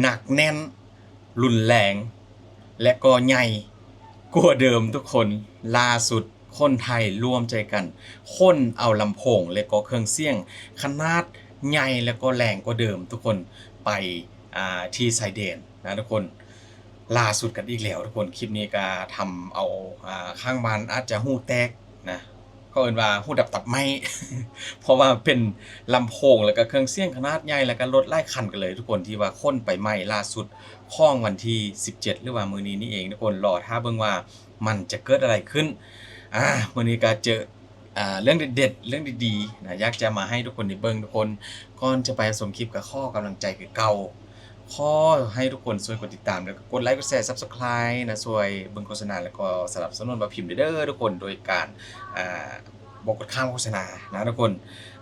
ໜັກແໜ້ນ, ຮຸນແຮງ ແລະກໍໃຫຍ່ກວ່າເດີມທຸກຄົນ. ລ່າສຸດຄົນໄທລວມໃຈກັນຂົນເອົາລຳໂພງ ແລະກໍເຄື່ອງສຽງຂະໜາດໃຫຍ່ ແລະກໍແຮງກວ່າເດີມທຸກຄົນ ໄປ ອ່າ ທີ່ຊາຍແດນນະທຸກຄົນ. ລ່າສຸດກັນອີກແລ້ວທຸກຄົນ. ຄລິບນີ້ກະທຳເອົາ ອ່າ ຂ້າງບ້ານອາດຈະຫູແຕກນະ, ເຂົາເອີ້ນວ່າຫູດັບຕັບໄໝ້ ເພາະວ່າເປັນລຳໂພງ ແລະກະເຄື່ອງສຽງຂະໜາດໃຫຍ່ ແລະກະລົດຫຼາຍຄັນກັນເລີຍທຸກຄົນ ທີ່ວ່າຂົນໄປໃໝ່ລ່າສຸດຂອງວັນທີສິບເຈັດ ຫຼືວ່າມື້ນີ້ນີ້ເອງທຸກຄົນ. ລໍຖ້າເບິ່ງວ່າມັນຈະເກີດອະໄລຂຶ້ນ. ອ່າ ມື້ນີ້ກະເຈີ ອ່າ ເລື່ອງເດັດໆ ເລື່ອງດີໆນະ ຢາກຈະມາໃຫ້ທຸກຄົນໄດ້ເບິ່ງທຸກຄົນ. ກ່ອນຈະໄປຮັບຊົມຄລິບ ກໍຂໍກຳລັງໃຈຄືເກົ່າ, ຂໍໃຫ້ທຸກຄົນຊ່ວຍກົດຕິດຕາມ ແລ້ວກໍກົດໄລ ກົດແຊ Subscribe ນະ, ຊ່ວຍເບິ່ງໂຄສະນາ ແລ້ວກໍສະໜັບສະໜູນບ່າວພິມເດີທຸກຄົນ ໂດຍການ ອ່າ ບໍ່ກົດຂ້າມໂຄສະນານະທຸກຄົນ.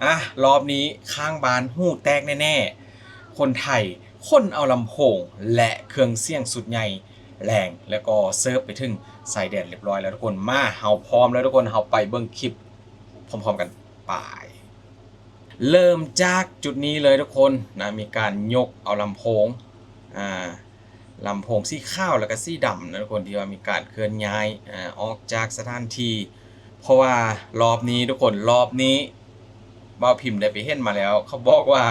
ອ່ະ ລອບນີ້ຂ້າງບ້ານຫູແຕກແນ່ໆ, ຄົນໄທຂົນເອົາລຳໂພງ ແລະເຄື່ອງສຽງຊຸດໃຫຍ່ ແຮງ ແລ້ວກໍເສີບໄປເຖິງຊາຍແດນຮຽບຮ້ອຍແລ້ວທຸກຄົນ. ມາ ເຮົາພ້ອມແລ້ວທຸກຄົນ, ເຮົາໄປເບິ່ງຄລິບພ້ອມໆກັນ. ໄປ ເລີ່ມຈາກຈຸດນີ້ເລີຍທຸກຄົນນະ, ມີການຍົກເອົາລຳໂພງ ອ່າ ລຳໂພງສີຂາວ ແລ້ວກໍສີດຳນະທຸກຄົນ ທີ່ວ່າມີການເຄື່ອນຍ້າຍ ອ່າ ອອກຈາກສະຖານທີ່. ເພາະວ່າລອບນີ້ທຸກຄົນ ລອບນີ້ບ່າວພິມໄດ້ໄປເຫັນມາແລ້ວ, ເຂົາບອກວ່າ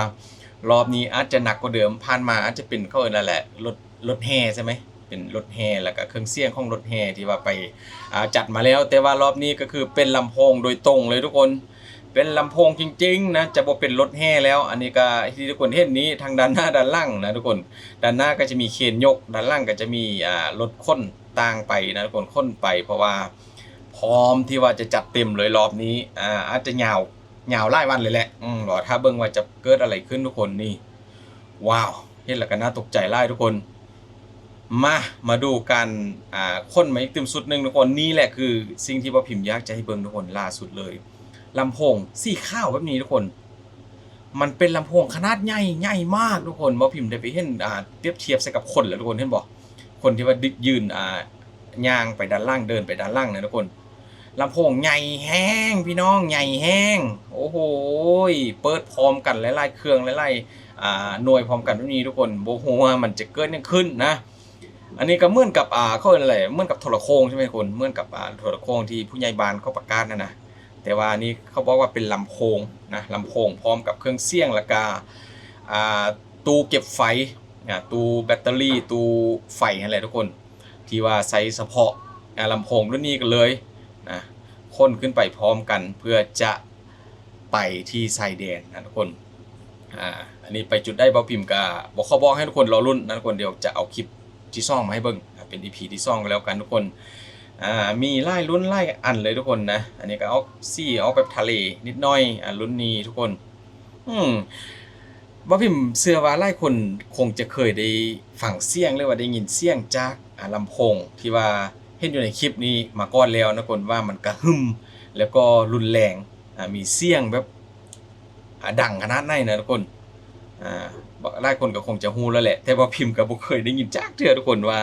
ລອບນີ້ອາດຈະໜັກກວ່າເດີມ. ຜ່ານມາອາດຈະເປັນ ເຂົາເອີ້ນນັ້ນແຫຼະ ລົດ ລົດແຫ່ໃຊ່ໄໝ? ເປັນລົດແຫ່ ແລ້ວກະເຄື່ອງສຽງຂອງລົດແຫ່ທີ່ວ່າໄປ ອ່າ ຈັດມາແລ້ວ, ແຕ່ວ່າລອບນີ້ກໍຄືເປັນລຳໂພງໂດຍຕົງເລີຍທຸກຄົນ, ເປັນລຳໂພງຈິງໆນະ, ຈະບໍ່ເປັນລົດແຫ່ແລ້ວ. ອັນນີ້ກໍທີ່ທຸກຄົນເຫັນນີ້ ທັງດ້ານໜ້າດ້ານຫຼັງນະທຸກຄົນ, ດ້ານໜ້າກໍຈະມີເຄນຍົກ, ດ້ານຫຼັງກໍຈະມີ ອ່າ ລົດຂົນຕ່າງໄປນະທຸກຄົນ ຂົນໄປ ເພາະວ່າພ້ອມທີ່ວ່າຈະຈັດເຕັມເລີຍລອບນີ້. ອ່າ ອາດຈະຍາວ ຍາວຫຼາຍວັນເລີຍແຫຼະ. ອືມ ລໍຖ້າເບິ່ງວ່າຈະເກີດອະໄລຂຶ້ນທຸກຄົນ. ນີ້ ວ້າວ ເຫັນແລ້ວກໍໜ້າຕົກໃຈຫຼາຍທຸກຄົນ. ມາ ມາດູການ ອ່າ ຂົນມາອີກຕື່ມຊຸດໜຶ່ງທຸກຄົນ. ນີ້ແຫຼະຄືສິ່ງທີ່ບ່າວພິມຢາກຈະໃຫ້ເບິ່ງທຸກຄົນ ລ່າສຸດເລີຍ ລຳໂພງສີຂາວແບບນີ້ທຸກຄົນ. ມັນເປັນລຳໂພງຂະໜາດໃຫຍ່ ໃຫຍ່ມາກທຸກຄົນ. ບ່າວພິມໄດ້ໄປເຫັນ ອ່າ ປຽບທຽບໃສ່ກັບຄົນແລ້ວທຸກຄົນ ເຫັນບໍ່? ຄົນທີ່ວ່າ ຍ- ຢືນ ອ່າ ຍ່າງໄປດ້ານຫຼັງ ເດີນໄປດ້ານຫຼັງນະທຸກຄົນ. ລຳໂພງໃຫຍ່ແຮງພີ່ນ້ອງ ໃຫຍ່ແຮງ. ໂອ້ໂຫ ເປີດພ້ອມກັນຫຼາຍໆເຄື່ອງ ຫຼາຍໆ ອ່າ ໜ່ວຍພ້ອມກັນແບບນີ້ທຸກຄົນ. ບໍ່ຮູ້ວ່າມັນຈະເກີດຫຍັງຂຶ້ນນະ. ອັນນີ້ກໍເໝືອນກັບ ອ່າ ເຂົາເອີ້ນຫຍັງ ເໝືອນກັບໂທລະໂຄ່ງໃຊ່ໄໝທຸກຄົນ? ເໝືອນກັບ ອ່າ ໂທລະໂຄ່ງທີ່ຜູ້ໃຫຍ່ບ້ານເຂົາປະກາດນັ້ນນະ. ແຕ່ວ່າອັນນີ້ເຂົາບອກວ່າເປັນລຳໂພງນະ, ລຳໂພງພ້ອມກັບເຄື່ອງສຽງ ແລ້ວກະ ອ່າ ຕູ້ເກັບໄຟ ອ່າ ຕູ້ແບັດເຕີຣີ ຕູ້ໄຟຫັ້ນແຫຼະທຸກຄົນ ທີ່ວ່າໃຊ້ສະເພາະ ອ່າ ລຳໂພງລຸ້ນນີ້ກັນເລີຍນະ, ຂົນຂຶ້ນໄປພ້ອມກັນເພື່ອຈະໄປທີ່ຊາຍແດນນະທຸກຄົນ. ອ່າ ອັນນີ້ໄປຈຸດໃດ ບ່າວພິມກະບໍ່ຂໍບອກ ໃຫ້ທຸກຄົນລໍລຸ້ນນະທຸກຄົນ. ດຽວຈະເອົາຄລິບທີສອງມາໃຫ້ເບິ່ງ ອ່າ ເປັນອີພີທີສອງກໍແລ້ວກັນທຸກຄົນ. ອ່າ ມີຫຼາຍລຸ້ນຫຼາຍອັນເລີຍທຸກຄົນນະ. ອັນນີ້ກໍອອກສີອອກແບບທະເລນິດໜ້ອຍ ອ່າ ລຸ້ນນີ້ທຸກຄົນ. ອືມ ບ່າວພິມເຊື່ອວ່າຫຼາຍຄົນຄົງຈະເຄີຍໄດ້ຟັງສຽງ ຫຼືວ່າໄດ້ຍິນສຽງຈາກ ອ່າ ລຳໂພງທີ່ວ່າເຫັນຢູ່ໃນຄລິບນີ້ມາກ່ອນແລ້ວນະທຸກຄົນ ວ່າມັນກະຫຶ່ມ ແລ້ວກໍຮຸນແຮງ ອ່າ ມີສຽງແບບ ອ່າ ດັງຂະໜາດໃດນະທຸກຄົນ. ອ່າ ຫຼາຍຄົນກໍຄົງຈະຮູ້ແລ້ວແຫຼະ ແຕ່ວ່າພິມກໍບໍ່ເຄີຍໄດ້ຍິນຈັກເທື່ອທຸກຄົນ ວ່າ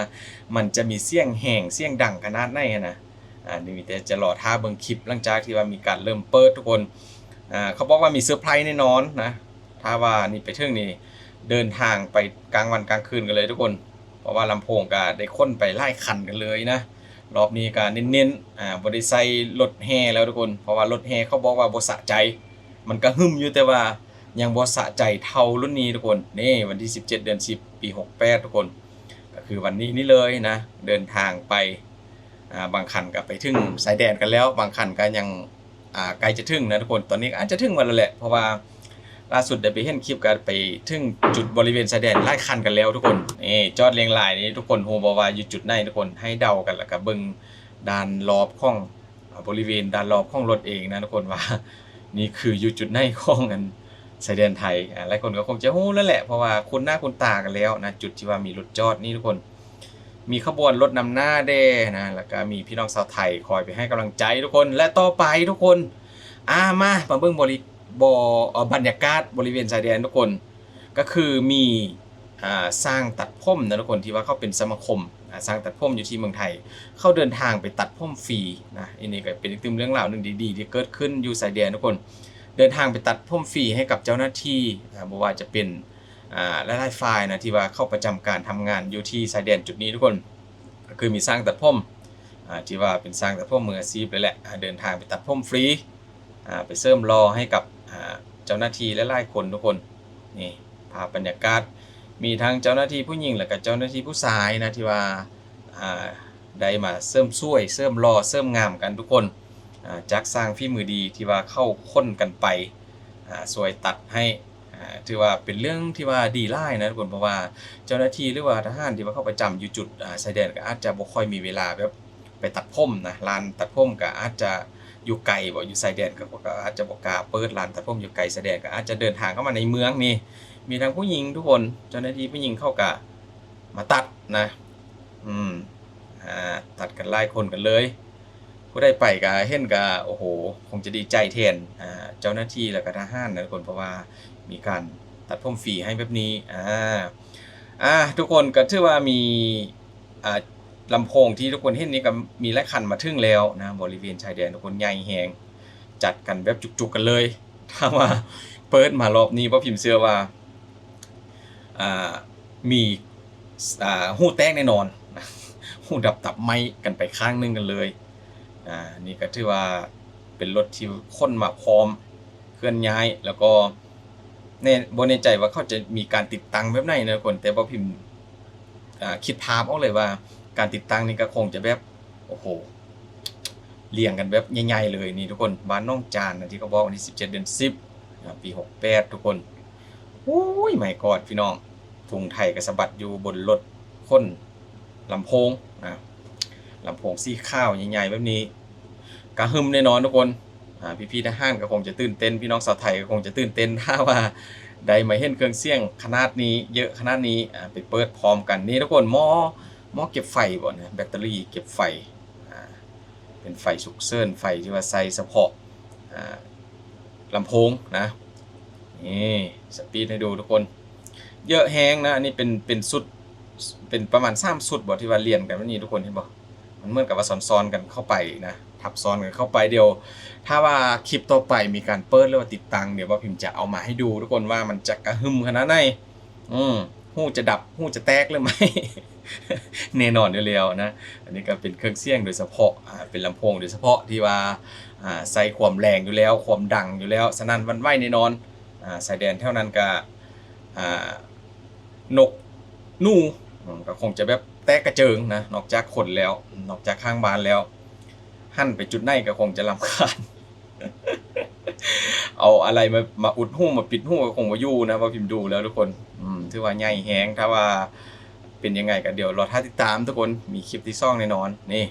ມັນຈະມີສຽງແຮງ ສຽງດັງຂະໜາດໃດຫັ້ນນະ. ອ່າ ນີ້ມີແຕ່ຈະລໍຖ້າເບິ່ງຄລິບ ຫຼັງຈາກທີ່ວ່າມີການເລີ່ມເປີດທຸກຄົນ. ອ່າ ເຂົາບອກວ່າມີເຊີໄພຣສ໌ແນ່ນອນນະ, ຖ້າວ່ານີ້ໄປເຖິງນີ້ເດີນທາງໄປກາງວັນກາງຄືນກັນເລີຍທຸກຄົນ ເພາະວ່າລຳໂພງກໍໄດ້ຂົນໄປຫຼາຍຄັນກັນເລີຍນະ. ລອບນີ້ກໍເນັ້ນໆ ອ່າ ບໍ່ໄດ້ໃສ່ລົດແຫ່ແລ້ວທຸກຄົນ ເພາະວ່າລົດແຫ່ເຂົາບອກວ່າບໍ່ສະໃຈ. ມັນກະຫຶ່ມຢູ່ ແຕ່ວ່າຍັງບໍ່ສະໃຈເທົ່າລຸ້ນນີ້ທຸກຄົນ. ນີ້ ວັນທີສິບເຈັດ ເດືອນສິບ ປີຫົກແປດທຸກຄົນ ກໍຄືວັນນີ້ນີ້ເລີຍນະ. ເດີນທາງໄປ ອ່າ ບາງຄັນກໍໄປເຖິງຊາຍແດນກັນແລ້ວ, ບາງຄັນກໍຍັງ ອ່າ ໃກ້ຈະເຖິງນະທຸກຄົນ. ຕອນນີ້ກໍອາດຈະເຖິງໝົດແລ້ວແຫຼະ ເພາະວ່າລ່າສຸດໄດ້ໄປເຫັນຄລິບ ກໍໄປເຖິງຈຸດບໍລິເວນຊາຍແດນຫຼາຍຄັນກັນແລ້ວທຸກຄົນ. ນີ້ ຈອດລຽງລາຍນີ້ ທຸກຄົນຮູ້ບໍ່ວ່າຢູ່ຈຸດໃດ? ທຸກຄົນໃຫ້ເດົາກັນ ແລ້ວກໍເບິ່ງດ້ານລອບຂອງ ອ່າ ບໍລິເວນດ້ານລອບຂອງລົດເອງນະທຸກຄົນ ວ່ານີ້ຄືຢູ່ຈຸດໃດຂອງອັນຊາຍແດນໄທ. ອ່າ ຫຼາຍຄົນກໍຄົງຈະຮູ້ແລ້ວແຫຼະ ເພາະວ່າຄຸ້ນໜ້າຄຸ້ນຕາກັນແລ້ວນະ ຈຸດທີ່ວ່າມີລົດຈອດນີ້ທຸກຄົນ. ມີຂະບວນລົດນຳໜ້າແດ່ນະ ແລ້ວກໍມີພີ່ນ້ອງຊາວໄທຄອຍໄປໃຫ້ກຳລັງໃຈທຸກຄົນ. ແລະ ຕໍ່ໄປທຸກຄົນ ອ່າ ມາ ມາເບິ່ງບໍລິ ບໍ ເອີ ບັນຍາກາດບໍລິເວນຊາຍແດນທຸກຄົນ. ກໍຄືມີ ອ່າ ຊ່າງຕັດຜົມນະທຸກຄົນ ທີ່ວ່າເຂົາເປັນສະມາຄົມ ອ່າ ຊ່າງຕັດຜົມຢູ່ທີ່ເມືອງໄທ ເຂົາເດີນທາງໄປຕັດຜົມຟຣີນະ. ອັນນີ້ກໍເປັນອີກຕື່ມເລື່ອງລາວໜຶ່ງດີໆ ທີ່ເກີດຂຶ້ນຢູ່ຊາຍແດນທຸກຄົນ. ເດີນທາງໄປຕັດຜົມຟຣີໃຫ້ກັບເຈົ້າໜ້າທີ່ ອ່າ ບໍ່ວ່າຈະເປັນ ອ່າ ຫຼາຍໆຝ່າຍນະ ທີ່ວ່າເຂົ້າປະຈຳການທຳງານຢູ່ທີ່ຊາຍແດນຈຸດນີ້ທຸກຄົນ ກໍຄືມີຊ່າງຕັດຜົມ ອ່າ ທີ່ວ່າເປັນຊ່າງຕັດຜົມມືອາຊີບເລີຍແຫຼະ ອ່າ ເດີນທາງໄປຕັດຜົມຟຣີ ອ່າ ໄປເສີມຫຼໍ່ໃຫ້ກັບ ອ່າ ເຈົ້າໜ້າທີ່ຫຼາຍໆຄົນທຸກຄົນ. ນີ້ພາບບັນຍາກາດ ມີທັງເຈົ້າໜ້າທີ່ຜູ້ຍິງ ແລະກະເຈົ້າໜ້າທີ່ຜູ້ຊາຍນະ ທີ່ວ່າ ອ່າ ໄດ້ມາເສີມສວຍ ເສີມຫຼໍ່ ເສີມງາມກັນທຸກຄົນ ອ່າ ຈາກຊ່າງຝີມືດີທີ່ວ່າເຂົາຂົນກັນໄປ ອ່າ ຊ່ວຍຕັດໃຫ້ ອ່າ ຖືວ່າເປັນເລື່ອງທີ່ວ່າດີຫຼາຍນະທຸກຄົນ ເພາະວ່າເຈົ້າໜ້າທີ່ ຫຼືວ່າທະຫານທີ່ວ່າເຂົ້າປະຈຳຢູ່ຈຸດ ອ່າ ຊາຍແດນ ກໍອາດຈະບໍ່ຄ່ອຍມີເວລາແບບໄປຕັດຜົມນະ ຮ້ານຕັດຜົມກໍອາດຈະຢູ່ໄກບໍ ຢູ່ຊາຍແດນ ກໍ ກໍອາດຈະບໍ່ກ້າເປີດຮ້ານຕັດຜົມຢູ່ໄກຊາຍແດນ ກໍອາດຈະເດີນທາງເຂົ້າມາໃນເມືອງນີ້ ມີທັງຜູ້ຍິງທຸກຄົນ ເຈົ້າໜ້າທີ່ຜູ້ຍິງເຂົາກໍມາຕັດນະ ອືມ ອ່າ ຕັດກັນຫຼາຍຄົນກັນເລີຍ ຜູ້ໃດໄປກະເຫັນກະ ໂອ້ໂຫ ຄົງຈະດີໃຈແທນ ອ່າ ເຈົ້າໜ້າທີ່ ແລະກະທະຫານນະທຸກຄົນ ເພາະວ່າມີການຕັດຜົມຟຣີໃຫ້ແບບນີ້ ອ່າ ອ່າ ທຸກຄົນ ກະຖືວ່າມີ ອ່າ ລຳໂພງທີ່ທຸກຄົນເຫັນນີ້ກະມີຫຼາຍຄັນມາເຖິງແລ້ວນະ ບໍລິເວນຊາຍແດນທຸກຄົນ ໃຫຍ່ແຮງ ຈັດກັນແບບຈຸກໆກັນເລີຍ ຖ້າວ່າເປີດມາລອບນີ້ ບໍ່ພິມເຊື່ອວ່າ ອ່າ ມີ ອ່າ ຫູແຕກແນ່ນອນ ຫູດັບຕັບໄໝ້ກັນໄປຂ້າງໜຶ່ງກັນເລີຍ ອ່າ ນີ້ກໍຖືວ່າເປັນລົດທີ່ຂົນມາພ້ອມເຄື່ອນຍ້າຍ ແລ້ວກໍແນ່ ບໍ່ແນ່ໃຈວ່າເຂົາຈະມີການຕິດຕັ້ງແບບໃດນະທຸກຄົນ ແຕ່ບໍ່ພິມ ອ່າ ຄິດພາບອອກເລີຍວ່າການຕິດຕັ້ງນີ້ກໍຄົງຈະແບບ ໂອ້ໂຫ ລຽງກັນແບບໃຫຍ່ໆເລີຍນີ້ທຸກຄົນ ບ້ານໜອງຈານນະ ທີ່ເຂົາບອກວັນທີສິບເຈັດ ເດືອນສິບ ອ່າ ປີຫົກແປດທຸກຄົນ ໂອ້ຍ ໄມກອດ ພີ່ນ້ອງ ທຸງໄຖກະສະບັດຢູ່ບົນລົດຂົນລຳໂພງ ອ່າ ລຳໂພງສີຂາວໃຫຍ່ໆແບບນີ້ ກະຫຶ່ມແນ່ນອນທຸກຄົນ ອ່າ ພີ່ໆທະຫານກໍຄົງຈະຕື່ນເຕັ້ນ ພີ່ນ້ອງຊາວໄທກໍຄົງຈະຕື່ນເຕັ້ນ ຖ້າວ່າໄດ້ມາເຫັນເຄື່ອງສຽງຂະໜາດນີ້ ເຍອະຂະໜາດນີ້ ອ່າ ໄປເປີດພ້ອມກັນ ນີ້ທຸກຄົນ ໝໍ້ ໝໍ້ເກັບໄຟບໍນະ ແບັດເຕີຣີເກັບໄຟ ອ່າ ເປັນໄຟສຸກເສີນ ໄຟທີ່ວ່າໃຊ້ສະເພາະ ອ່າ ລຳໂພງນະ ນີ້ ສະປີດໃຫ້ດູທຸກຄົນ ເຍອະແຮງນະ ອັນນີ້ເປັນ ເປັນຊຸດ ເປັນປະມານສາມຊຸດບໍ ທີ່ວ່າລຽນກັນແບບນີ້ທຸກຄົນ ເຫັນບໍ່ ມັນເໝືອນກັບວ່າຊ້ອນໆກັນເຂົ້າໄປນະ ທັບຊ້ອນກັນເຂົ້າໄປ ດຽວຖ້າວ່າຄລິບຕໍ່ໄປມີການເປີດ ຫຼືວ່າຕິດຕັ້ງ ດຽວບ່າວພິມຈະເອົາມາໃຫ້ດູທຸກຄົນວ່າມັນຈະກະຫຶ່ມຂະໜາດໃດ ອືມ ຫູຈະດັບ ຫູຈະແຕກ ຫຼືໄໝ ແນ່ນອນຢູ່ແລ້ວນະ ອັນນີ້ກໍເປັນເຄື່ອງສຽງໂດຍສະເພາະ ອ່າ ເປັນລຳໂພງໂດຍສະເພາະທີ່ວ່າ ອ່າ ໃຊ້ຄວາມແຮງຢູ່ແລ້ວ ຄວາມດັງຢູ່ແລ້ວ ສະໜັ່ນຫວັ່ນໄຫວແນ່ນອນ ອ່າ ຊາຍແດນແຖວນັ້ນກໍ ອ່າ ນົກ ໜູ ອືມ ກໍຄົງຈະແບບແຕກກະເຈິງນະ ນອກຈາກຄົນແລ້ວ ນອກຈາກຂ້າງບ້ານແລ້ວ ຫັນໄປຈຸດໃດກໍຄົງຈະລຳຄານ ເອົາອາໄລມາ ມາອຸດຫູ ມາປິດຫູກໍຄົງບໍ່ຢູ່ນະ ບ່າວພິມດູແລ້ວທຸກຄົນ ອືມ ຖືວ່າໃຫຍ່ແຮງ ຖ້າວ່າເປັນຍັງໄງກໍດຽວລໍຖ້າຕິດຕາມທຸກຄົນ ມີຄລິບທີສອງແນ່ນອນ ນີ້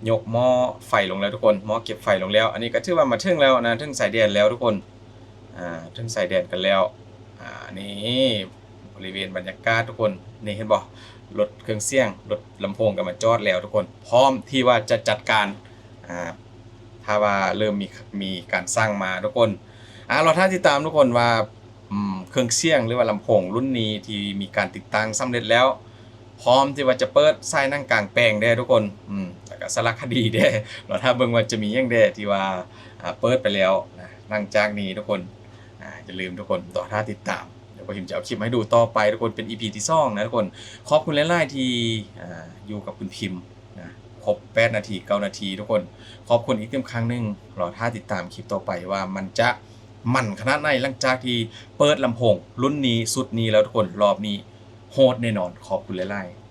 ຍົກໝໍ້ໄຟລົງແລ້ວທຸກຄົນ ໝໍ້ເກັບໄຟລົງແລ້ວ ອັນນີ້ກໍຖືວ່າມາເຖິງແລ້ວນະ ເຖິງຊາຍແດນແລ້ວທຸກຄົນ ອ່າ ເຖິງຊາຍແດນກັນແລ້ວ ອ່າ ນີ້ ບໍລິເວນບັນຍາກາດທຸກຄົນ ນີ້ເຫັນບໍ່ ລົດເຄື່ອງສຽງ ລົດລຳໂພງກໍມາຈອດແລ້ວທຸກຄົນ ພ້ອມທີ່ວ່າຈະຈັດການ ອ່າ ຖ້າວ່າເລີ່ມມີ ມີການສັ່ງມາທຸກຄົນ ອ່າ ລໍຖ້າຕິດຕາມທຸກຄົນວ່າ ອືມ ເຄື່ອງສຽງ ຫຼືວ່າລຳໂພງລຸ້ນນີ້ທີ່ມີການຕິດຕັ້ງສຳເລັດແລ້ວ ພ້ອມທີ່ວ່າຈະເປີດສາຍໜັງກາງແປງແດ່ທຸກຄົນ ອືມ ແລ້ວກໍສາລະຄະດີແດ່ ລໍຖ້າເບິ່ງວ່າຈະມີຫຍັງແດ່ທີ່ວ່າ ອ່າ ເປີດໄປແລ້ວນະ ຫຼັງຈາກນີ້ທຸກຄົນ ອ່າ ຢ່າລືມທຸກຄົນ ລໍຖ້າຕິດຕາມ ດຽວບ່າວພິມຈະເອົາຄລິບມາໃຫ້ດູຕໍ່ໄປທຸກຄົນ ເປັນ ອີພີ ທີສອງນະທຸກຄົນ ຂອບຄຸນຫຼາຍໆທີ່ ອ່າ ຢູ່ກັບຄຸນພິມນະ ຄົບແປດນາທີ ເກົ້ານາທີທຸກຄົນ ຂອບຄຸນອີກເຕັມຄັ້ງໜຶ່ງ ລໍຖ້າຕິດຕາມຄລິບຕໍ່ໄປວ່າມັນຈະມັນຂະໜາດໃດ ຫຼັງຈາກທີ່ເປີດລຳໂພງລຸ້ນນີ້ ຊຸດນີ້ແລ້ວທຸກຄົນ ລອບນີ້ໂຫດແນ່ນອນ ຂອບຄຸນຫຼາຍໆ.